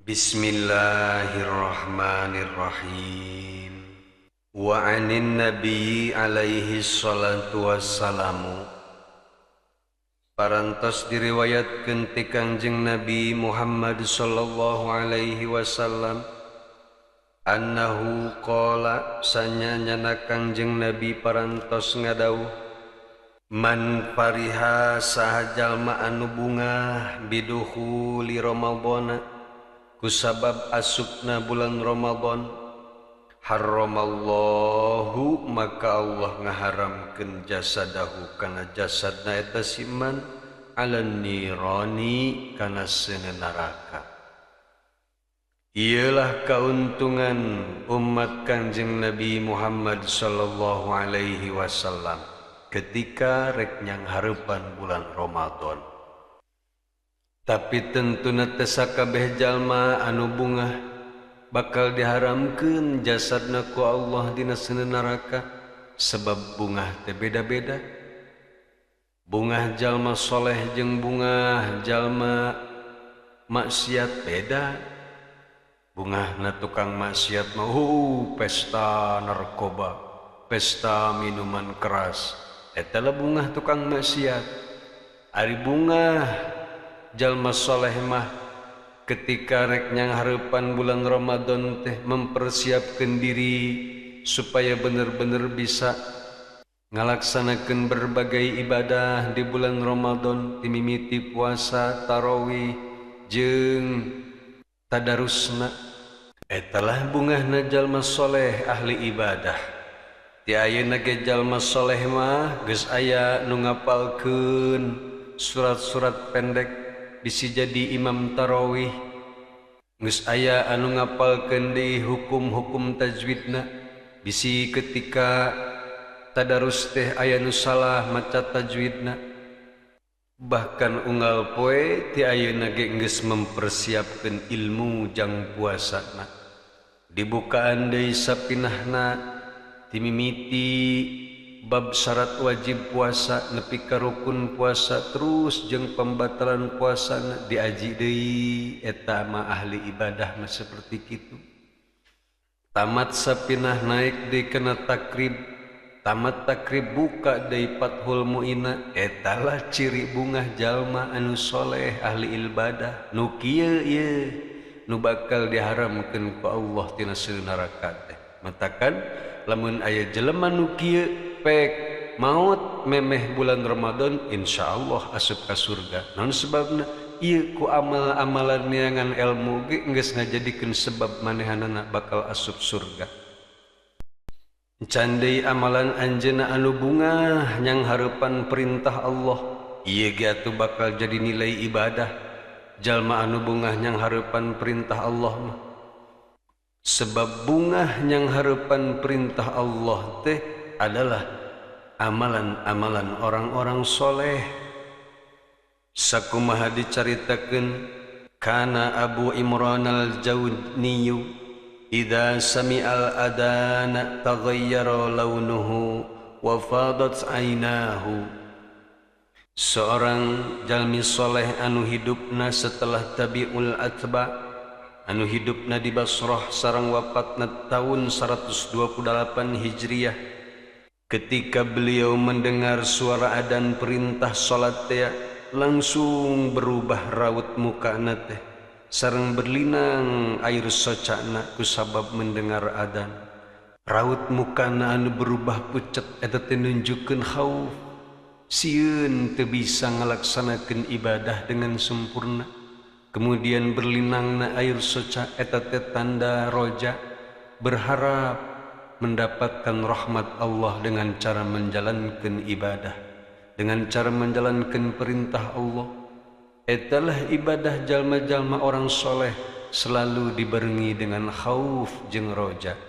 Bismillahirrahmanirrahim. Wa anin nabi alaihi salatu wassalamu. Parantos diriwayatkeun ti Kangjeng Nabi Muhammad sallallahu alaihi wasallam annahu qala sanyanyana Kangjeng Nabi parantos ngadawuh man fariha saha jalma anu bungah bidukhuli Ramadhana kusabab asupna bulan Ramadan haramallahu maka Allah ngaharamkeun jasadahu kana jasadna eta si man alan nirani kana seuneu neraka. Iyalah keuntungan umat Kangjeng Nabi Muhammad sallallahu alaihi wasallam ketika rek nyang hareupan bulan Ramadan. Tapi tentuna teu sakabeh jalma anu bungah bakal diharamkeun jasadna ku Allah dina seuneu neraka sebab bungah teh beda-beda. Bungah jalma soleh jeung bungah jalma maksiat beda. Bungahna tukang maksiat mah pesta narkoba, pesta minuman keras. Eta lah bungah tukang maksiat. Ari bungah jalma soleh mah ketika rek nyang hareupan bulan Ramadan teh mempersiapkan diri supaya bener-bener bisa ngalaksanakeun berbagai ibadah di bulan Ramadan, timimiti puasa, tarawih jeung tadarusna. Etalah bungahna jalma soleh ahli ibadah. Ti ayeuna ge jalma soleh mah geus aya nu ngapalkeun surat-surat pendek bisi jadi imam tarawih, geus aya anu ngapalkeun deui hukum-hukum tajwidna, bisi ketika tadarus teh aya nu salah maca tajwidna. Bahkan unggal poe ti ayeuna ge geus mempersiapkeun ilmu jang puasana. Dibukaan deui sapinahna timimiti bab syarat wajib puasa nepi ka rukun puasa terus jeung pembatalan puasa diaji deui. Eta mah ahli ibadah mah seperti kitu. Tamat sapinah naik deui kana takrib, tamat takrib buka deui Fathul Muina. Eta lah ciri bungah jalma anu soleh ahli ibadah nu kieu ieu nu bakal diharamkeun ku Allah tina seuneu neraka teh. Matakan lamun aya jelema nu kieu pek maut memeh bulan Ramadan insyaallah asup ka surga. Naon sebabna? Ieu ku amal-amalan neangan ilmu ge geus ngajadikeun sebab manehanana bakal asup surga. Can deui amalan anjeunna anu bungah nyang hareupan perintah Allah, ieu ge atuh bakal jadi nilai ibadah jalma anu bungah nyang hareupan perintah Allah mah. Sebab bungah nyang hareupan perintah Allah teh adalah amalan-amalan orang-orang soleh. Sakumaha dicaritakeun kana Abu Imran al-Jauniyu idza sami'al adana taghayyara launuhu wa fadat aynahu. Seorang jalmi soleh anu hidupna setelah tabi'ul atba, anu hidupna di Basrah sareng wafatna tahun 128 Hijriah. Ketika beliau mendengar suara adzan perintah salat teh, langsung berubah raut mukana teh sareng berlinang air socana kusabab mendengar adzan. Raut mukana anu berubah pucet eta teh nunjukkeun khauf, sieun teu bisa ngalaksanakeun ibadah dengan sempurna. Kemudian berlinangna air soca eta teh tanda roja, berharap mendapatkan rahmat Allah dengan cara menjalankan ibadah, dengan cara menjalankan perintah Allah. Etalah ibadah jalma-jalma orang soleh selalu dibarengi dengan khauf jeung roja.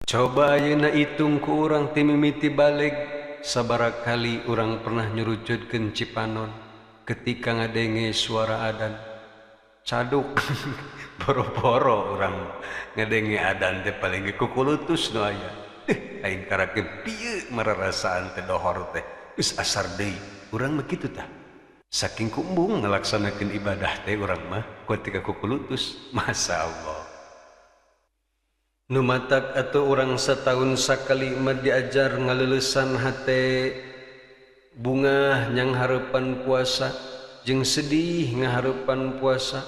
Coba ayeuna hitung ku urang ti mimiti baleg, sabaraha kali urang pernah nyurucutkeun cipanon ketika ngadenge suara adan. Caduk boro-boro urang ngadenge adan teh paling ge kukulutus nu aya. Aing karake pieu mararasaan teh dohor teh geus asar deui. Urang mah kitu tah. Saking kumbung ngalaksanakeun ibadah teh urang mah ketika kukulutus, Masya Allah. Nu matak atau urang setahun sakali mah diajar ngaleulesan hate bungah nyang harepan puasa jeung sedih ngaharepan puasa.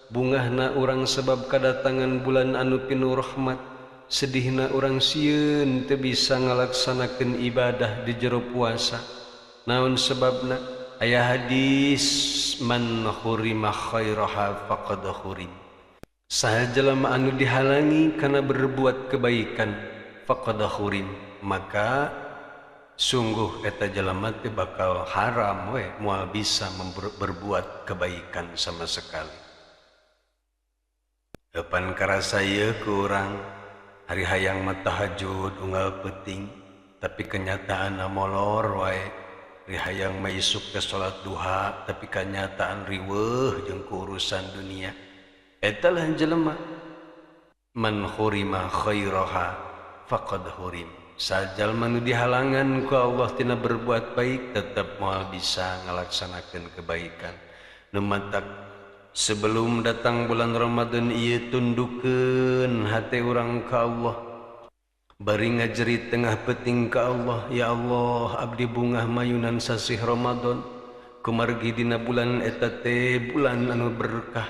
Bungahna urang sebab kadatangan bulan anu pinuh rahmat, sedihna urang sieun teu bisa ngalaksanakeun ibadah di jero puasa. Naon sebabna? Aya hadis man hurima khairaha faqad hurim. Saha jelema anu dihalangi kana berbuat kebaikan faqad hurim, maka sungguh eta jelema teh bakal haram we, moal bisa berbuat kebaikan sama sekali. Depan karasa ieu ku urang hari hayang mah tahajud unggal peuting, tapi kenyataan molor wae. Hari hayang mah isuk ke salat duha, tapi kenyataan riweuh jeung ku urusan dunia. Eta lah jelema man hurima khairaha faqad hurim. Sajalma nu dihalangan ku Allah tina berbuat baik tetep moal bisa ngalaksanakeun kebaikan. Nu matak sebelum datang bulan Ramadan ieu tundukeun hate urang ka Allah. Bari ngajerit tengah peuting ka Allah, ya Allah abdi bungah mayunan sasih Ramadan. Kumargi dina bulan eta teh bulan anu berkah,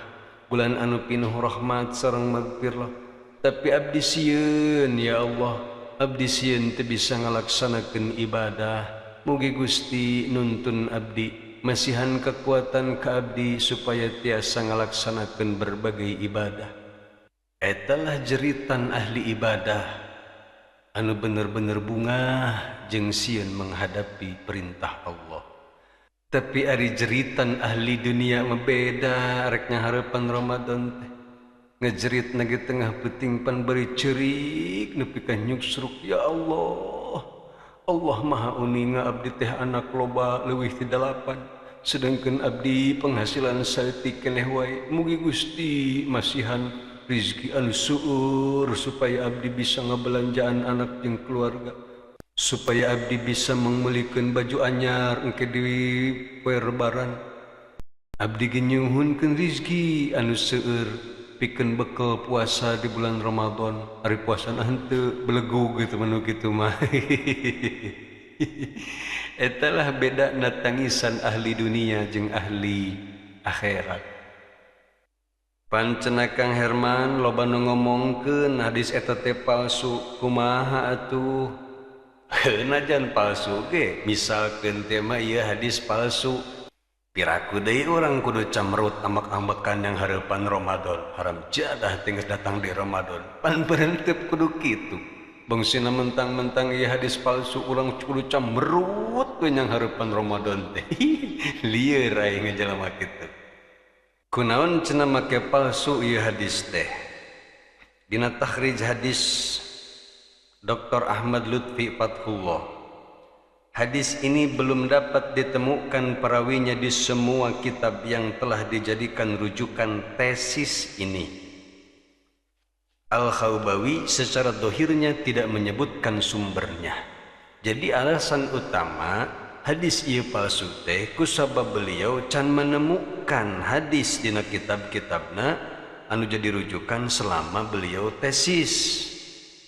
bulan anu pinuh rahmat sareng magfirah. Tapi abdi sieun ya Allah, abdi sieun teu bisa ngalaksanakeun ibadah. Mugi Gusti nuntun abdi, masihan kekuatan ka abdi supaya tiasa ngalaksanakeun berbagai ibadah. Etalah jeritan ahli ibadah anu bener-bener bungah jeung sieun menghadapi perintah Allah. Tapi ari jeritan ahli dunia mah beda, rek ngaharepan Ramadan teh ngejerit na ge tengah peuting pan bari ceurik nepi ka nyuksruk, ya Allah, Allah maha uninga abdi teh anak loba leuwih ti 8, sedangkan abdi penghasilan saeutik keneh wae. Mugi Gusti masihan rizki anu seueur supaya abdi bisa ngabelanjaan anak jeung keluarga, supaya abdi bisa mangmeulikeun baju anyar engke di poe lebaran. Abdi ge nyuhunkeun rizki anu seueur pikeun bekel puasa di bulan Ramadan. Ari puasana henteu belegug gitu menu kitu mah. Eta lah beda na tangisan ahli dunia jeung ahli akhirat. Pancena Kang Herman loba nu ngomongkeun hadis eta teh palsu, kumaha atuh? Najan palsu ge, misalkeun teh mah ieu hadis palsu. Piraku deui urang kudu camrut ambek-ambekan yang hareupan Ramadan. Haram jadah teh geus datang di Ramadan. Pan berhentep kudu kitu. Bangsina mentang-mentang ieu hadis palsu urang kudu camrut we yang hareupan Ramadan teh. Lieur aing ngajalma kitu. Kunaon cenah make palsu ieu hadis teh? Dina takhrij hadis Dr. Ahmad Lutfi Fathullah, hadis ini belum dapat ditemukan perawinya di semua kitab yang telah dijadikan rujukan tesis ini. Al-Khaubawi secara dohirnya tidak menyebutkan sumbernya. Jadi alasan utama hadis ieu palsu teh kusabab beliau can menemukan hadis dina kitab-kitabna anu jadi rujukan selama beliau tesis.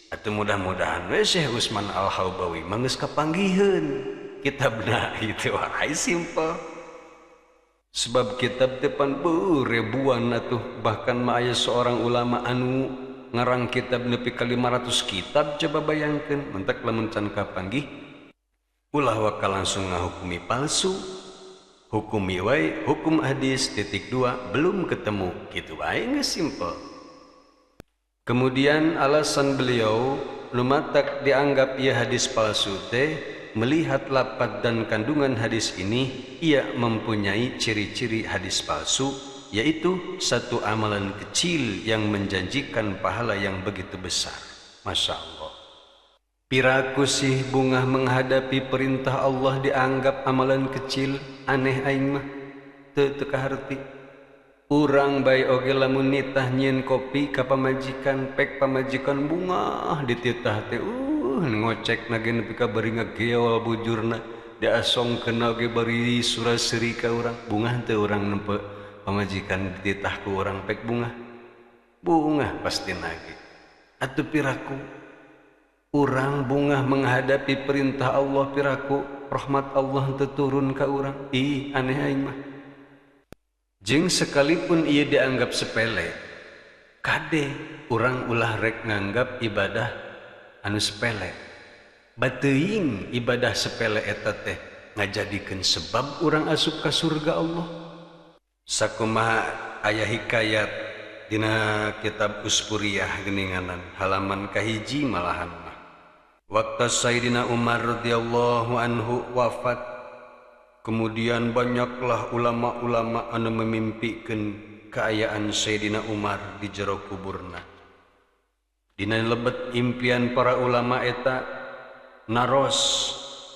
Atau mudah-mudahan we Syekh Usman Al-Haubawi mah geus kapanggiheun kitabna itu wae simple. Sebab kitab teh pan ribuan atuh, bahkan mah aya seorang ulama anu ngarang kitab nepi ka 500 kitab, coba bayangkeun. Mentak lamun can kapanggih ulah waka langsung ngahukumi palsu. Hukumi wae hukum hadis titik 2 belum ketemu gitu wae geus simple. Kemudian alasan beliau lumatak dianggap ia hadis palsu teh, melihat lafaz dan kandungan hadis ini ia mempunyai ciri-ciri hadis palsu, yaitu satu amalan kecil yang menjanjikan pahala yang begitu besar. Masya Allah. Piraku sih bungah menghadapi perintah Allah dianggap amalan kecil, aneh aing mah teu teu kaharti. Urang bae oge lamun nitah nyieun kopi ka pamajikan, pek pamajikan bungah dititah teh ngocek na ge nepi ka bari ngageol bujurna. Diasongkeun oge bari sura-seuri ka urang. Bungah teu urang nempe pamajikan dititah ku urang pek bungah. Bungah pasti nage. Atuh piraku urang bungah menghadapi perintah Allah, piraku rahmat Allah teu turun ka urang. Ih, aneh aing mah. Jeung sekalipun ieu dianggap sepele, kade urang ulah rek nganggap ibadah anu sepele. Bateuing ibadah sepele eta teh ngajadikeun sebab urang asup ka surga Allah. Sakumaha aya hikayat dina kitab Uspuriyah geuninganan halaman kahiji malahan mah. Waktu Sayyidina Umar radhiyallahu anhu wafat, kemudian banyaklah ulama-ulama anu memimpikeun kaayaan Sayyidina Umar di jero kuburna. Dina lebet impian para ulama eta naros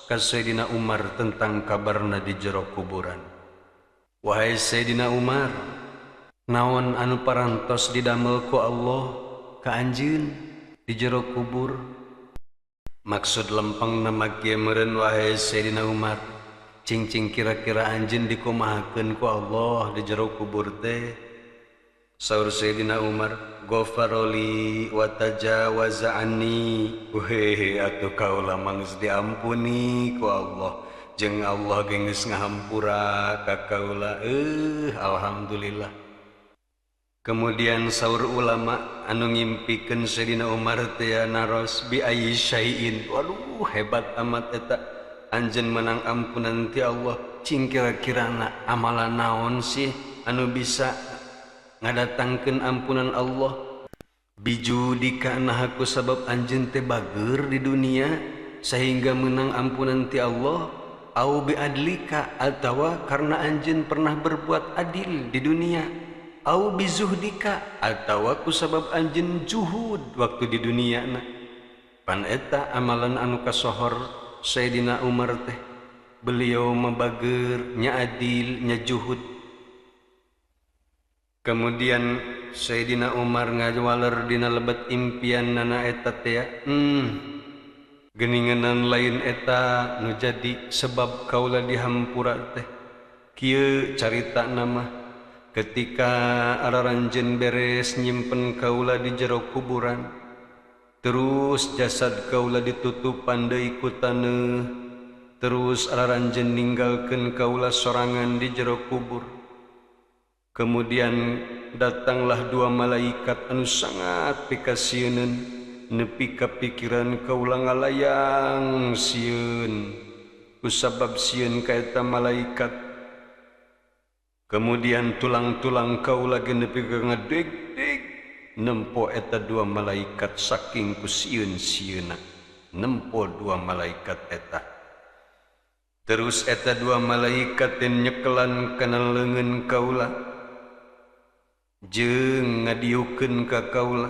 ka Sayyidina Umar tentang kabarna di jero kuburan. Wahai Sayyidina Umar, naon anu parantos didamel ku Allah ka anjeun di jero kubur? Maksud lempeng nama kieu meureun, wahai Sayyidina Umar, cing-cing kira-kira anjeun dikumahakeun ku Allah di jero kubur teh? Saur Sayyidina Umar, ghafaroli wa tajawaza anni. Weh, atuh kaula mah geus diampuni ku Allah, jeung Allah ge geus ngahampura ka kaula. Alhamdulillah. Kemudian saur ulama anu ngimpikeun Sayyidina Umar teh naros bi ayyi syai'in. Waduh, hebat amat eta. Anjeun menang ampunan ti Allah. Cing kira-kirana amalan naon sih anu bisa ngadatangkeun ampunan Allah? Bijudika naha ku sabab anjeun teh bager di dunia sehingga menang ampunan ti Allah, au bi adlika atawa karena anjeun pernah berbuat adil di dunia, au bizuhdika atawa ku sabab anjeun juhud waktu di dunia na. Pan eta amalan anu kasohor Sayyidina Umar teh, beliau mabager, nya adil, nya juhud. Kemudian Sayyidina Umar ngawaler dina lebet impian nana eta teh, geuninganan lain eta nu jadi sebab kaula dihampura teh. Kieu carita nama ketika araranjeun beres nyimpen kaula di jero kuburan, terus jasad kaula ditutupan deui ku taneuh, terus araranjeun ninggalkeun kaula sorangan di jero kubur. Kemudian datanglah dua malaikat anu sangat pikasieuneun, nepi ka pikiran kaula ngalayang sieun kusabab sieun ka eta malaikat. Kemudian tulang-tulang kaula ge nepi ka ngedeg-deg nempo eta dua malaikat saking ku sieun-sieuna nempo dua malaikat eta. Terus eta dua malaikat teh nyekelan kana leungeun kaula jeung ngadiukeun ka kaula.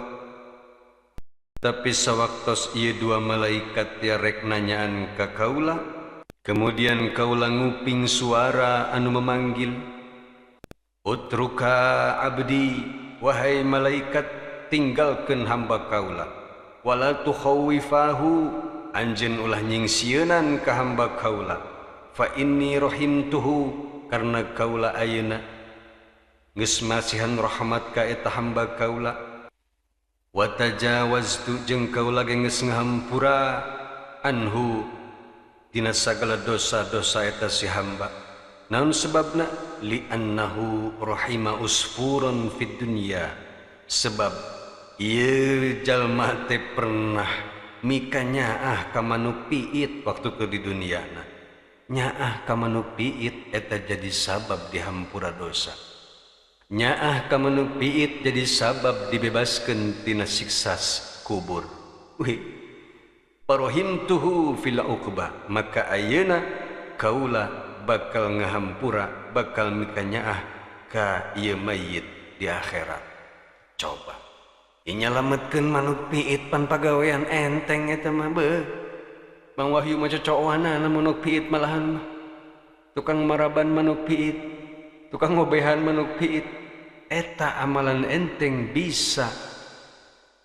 Tapi sawaktos ieu dua malaikat teh rek nanyaan ka kaula, kemudian kaula nguping suara anu memanggil, utruka abdi, wahai malaikat tinggalkeun hamba kaula, wala tukhawifahu, anjeun ulah nyingsieunan ka hamba kaula, fa inni rahimtuhu, karena kaula ayeuna geus masihan rahmat ka eta hamba kaula, wa tajawaztu jeung kaula ge geus ngahampura anhu dina sagala dosa-dosa eta si hamba. Naon sebabna? Li annahu rahima usfuran fid dunya, sebab ieu jalma teh pernah mika nyaah ka manuk piit waktu keur di duniana. Nyaah ka manuk piit eta jadi sabab dihampura dosa. Nyaah ka manuk piit jadi sabab dibebaskeun tina siksa kubur. Wih, parohimtuhu fil uqbah, maka ayeuna kaula bakal ngahampura, bakal mika nyaah ka ieu mayit di akhirat. Coba inyalametkeun manuk piit pan pagawean enteng eta mah beuh. Bang Wahyu mah cocowanana manuk piit malahan mah. Tukang maraban manuk piit, tukang ngobehan manuk piit. Eta amalan enteng bisa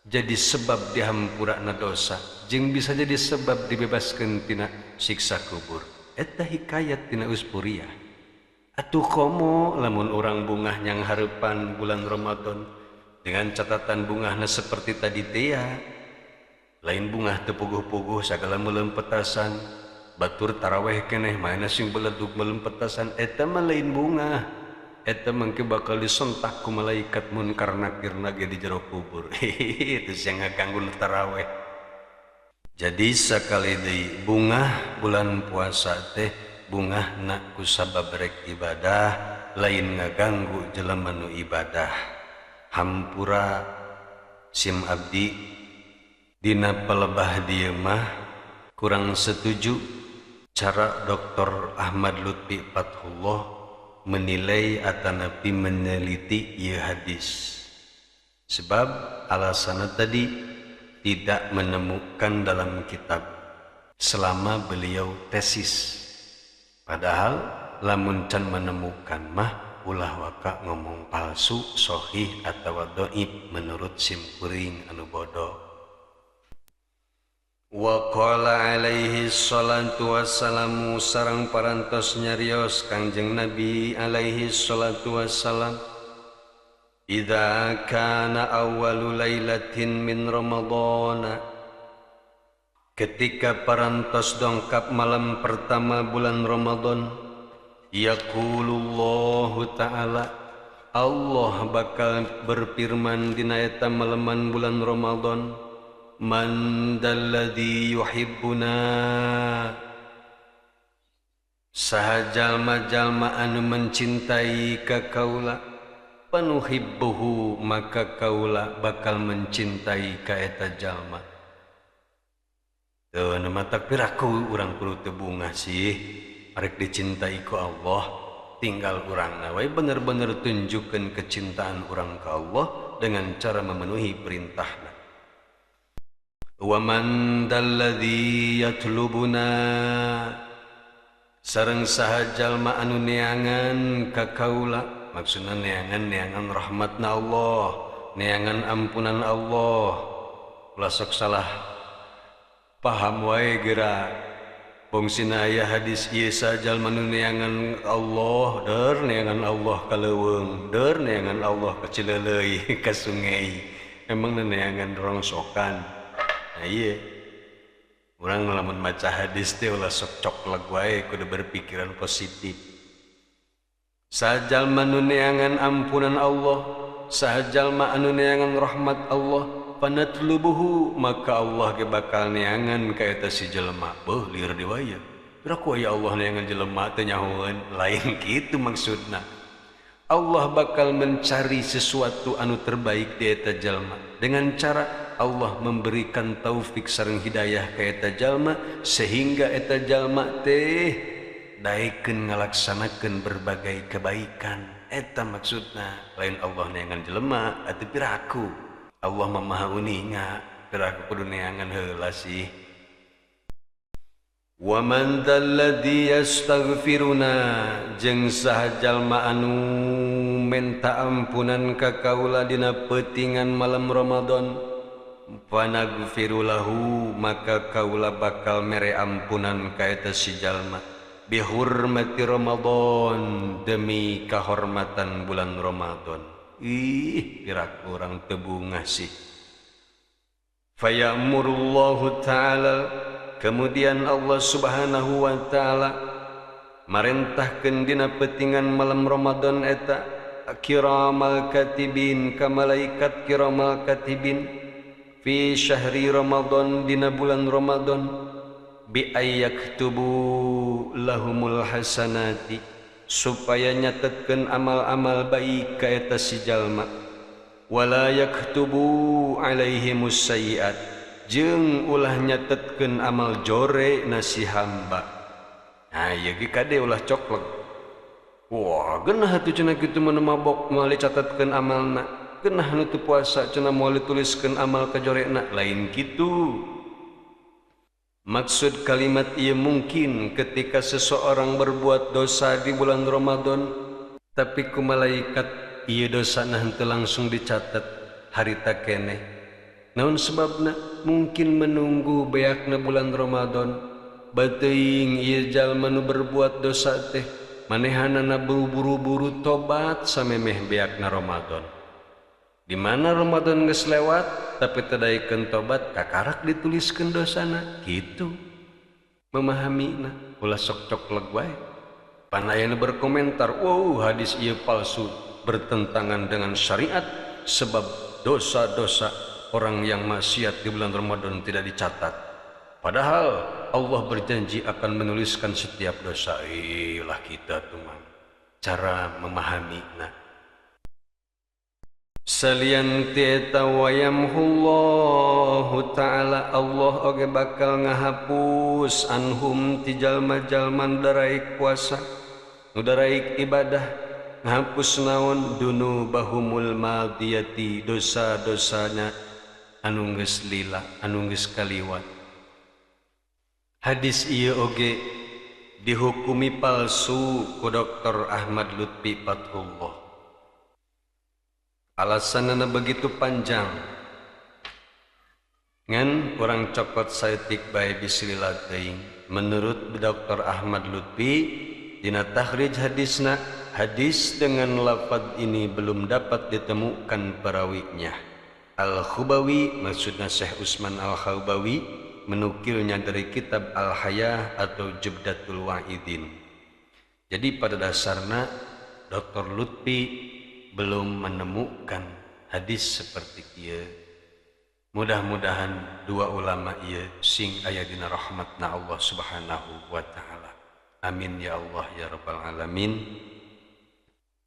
jadi sebab dihampurana dosa, jeung bisa jadi sebab dibebaskeun tina siksa kubur. Eta hikayat tina Uspuriyah. Atuh komo lamun urang bungah yang hareupan bulan Ramadan dengan catatan bungahna seperti tadi teh ya. Lain bungah teu puguh-puguh sagala meuleum petasan, batur taraweh keneh maena sing beledug meuleum petasan, eta mah lain bungah. Eta mangke bakal disentak ku malaikat munkar nakir ge di jero kubur. Itu sia ngaganggu nu taraweh. Jadi sakali deui bungah bulan puasa teh bungahna ku sabab rek ibadah, lain ngaganggu jelema nu ibadah. Hampura sim abdi dina palebah dieu mah kurang setuju cara Dr. Ahmad Lutfi Fathullah menilai atanapi meneliti ieu hadis. Sebab alasannya tadi tidak menemukan dalam kitab selama beliau tesis. Padahal lamun can menemukan mah ulah waka ngomong palsu, sohih atawa dhaif menurut simkuring anu bodoh. Wa qala alaihi salatu wassalamu sareng parantos nyarios Kangjeng Nabi alaihi salatu wassalam, idza kana awwalu lailatin min Ramadana, ketika parantos dongkap malam pertama bulan Ramadan, yaqulullahu ta'ala, Allah bakal berfirman dina eta maleman bulan Ramadan, man dalladzi yuhibbuna, saha jalma-jalma anu mencintai ka kaula, panuhibbuhu maka kaula bakal mencintai ka eta jalma. Teu nu matak piraku urang kudu teu bungah sih arek dicintai ku Allah, tinggal urangna we bener-bener tunjukkeun kecintaan urang ka Allah dengan cara memenuhi perintahna. Wa man dalladzi yatlubuna, sareng saha jalma anu neangan ka kaula, maksudna neangan rahmatna Allah, neangan ampunan Allah. Ulah sok salah paham wae geura. Bongsina aya hadis ieu saha jalma anu neangan Allah, der neangan Allah ka leuweung, der neangan Allah ka Cileuleuy, ka sungai. Emang neangan rongsokan. Nah iya, urang lamun maca hadis teh ulah sok cokleg wae, kudu berpikiran positif. Saha jalma nu neangan ampunan Allah, saha jalma anu neangan rahmat Allah, panatlubuhu maka Allah ge bakal neangan ka eta si jelema. Beuh lieur deui wae. Piraku aya Allah neangan jelema teh nyahoeun, lain kitu maksudna. Allah bakal mencari sesuatu anu terbaik di eta jalma dengan cara Allah memberikan taufik sareng hidayah ka eta jalma sehingga eta jalma teh daekeun ngalaksanakeun berbagai kebaikan. Eta maksudna, lain Allah neangan jelema atuh piraku. Allah mah maha uninga, piraku kudu neangan heula sih. Wa man dzalladzi yastaghfiruna, jeung saha jalma anu menta ampunan ka kaula dina peutingan malam Ramadan, fanaghfiru lahu maka kaula bakal mere ampunan ka eta si jalma, bihurmati Ramadan, demi kahormatan bulan Ramadan. Ih, piraku urang teu bungah sih. Fayamurullahu ta'ala, kemudian Allah Subhanahu wa ta'ala marentahkeun dina peutingan malam Ramadan eta kiramal katibin ka malaikat kiramal katibin fi syahri Ramadan dina bulan Ramadan, bi ayyaktubu lahumul hasanati, supaya nyatetkeun amal-amal baik ka eta si jalma, wala yaktubu alaihimus sayyiat, jeung ulah nyatetkeun amal jore na si hamba. Nah ieu ge kade ulah coklek. Wah, geunah atuh cenah kitu mah mabok moal dicatetkeun amalna, geunah nu teu puasa cenah moal dituliskeun amal kajorekna, lain kitu. Maksud kalimat ieu mungkin ketika seseorang berbuat dosa di bulan Ramadan, tapi ku malaikat ieu dosana henteu langsung dicatet harita keneh. Naon sebabna? Mungkin menunggu beakna bulan Ramadan. Bateuing ieu jalma nu berbuat dosa teh manehanana buru-buru tobat samemeh beakna Ramadan. Di mana Ramadan geus lewat tapi teu daekeun tobat kakarak dituliskeun dosana kitu. Memahami na ulah sok cokleg wae. Pan aya nu berkomentar, wow hadis ieu palsu bertentangan dengan syariat sebab dosa-dosa orang yang maksiat di bulan Ramadan tidak dicatat. Padahal Allah berjanji akan menuliskan setiap dosa. Ilah kita tuh mang. Cara memahami na. Salian ti eta wayamhullahu ta'ala Allah oge bakal ngahapus anhum ti jalma-jalma daraik puasa, nu daraik ibadah, ngahapus naon dunubahumul madiyati dosa-dosanya anu geus lila, anu geus kaliwat. Hadis ieu oge dihukumi palsu ku Dr. Ahmad Lutfi Fathullah. Alasanana begitu panjang. Ngan urang cokot saeutik bae bisilila teuing. Menurut Dr. Ahmad Lutfi dina takhrij hadisna, hadis dengan lafaz ini belum dapat ditemukan perawinya. Al-Khubawi, maksudnya Syekh Utsman Al-Khubawi, menukilnya dari kitab Al-Hayah atau Jubdatul Wa'idin. Jadi pada dasarnya Dr. Lutfi belum menemukan hadis seperti ieu. Mudah-mudahan dua ulama ieu sing aya dina rahmatna Allah Subhanahu wa taala. Amin ya Allah ya rabbal alamin.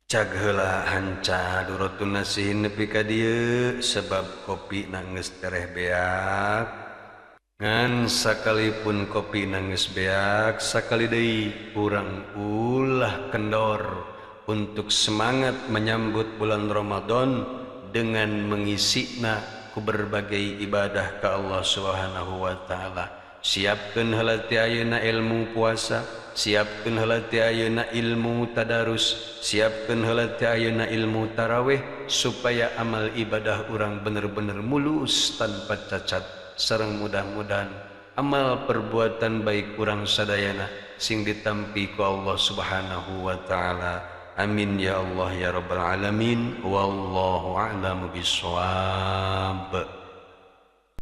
Cag heula hanca Durotun Nasihin nepi ka dieu sebab kopi geus tereh beak. Ngan sakalipun kopi geus beak sakali deui urang ulah kendor untuk semangat menyambut bulan Ramadan dengan mengisina ku berbagai ibadah ka Allah Subhanahu wa taala. Siapkeun heula ti ayeuna ilmu puasa, siapkeun heula ti ayeuna ilmu tadarus, siapkeun heula ti ayeuna ilmu tarawih supaya amal ibadah urang bener-bener mulus tanpa cacat. Sareng mudah-mudahan amal perbuatan baik urang sadayana sing ditampi ku Allah Subhanahu wa taala. Amin ya Allah ya rabbal alamin. Wallahu a'lamu bissawab.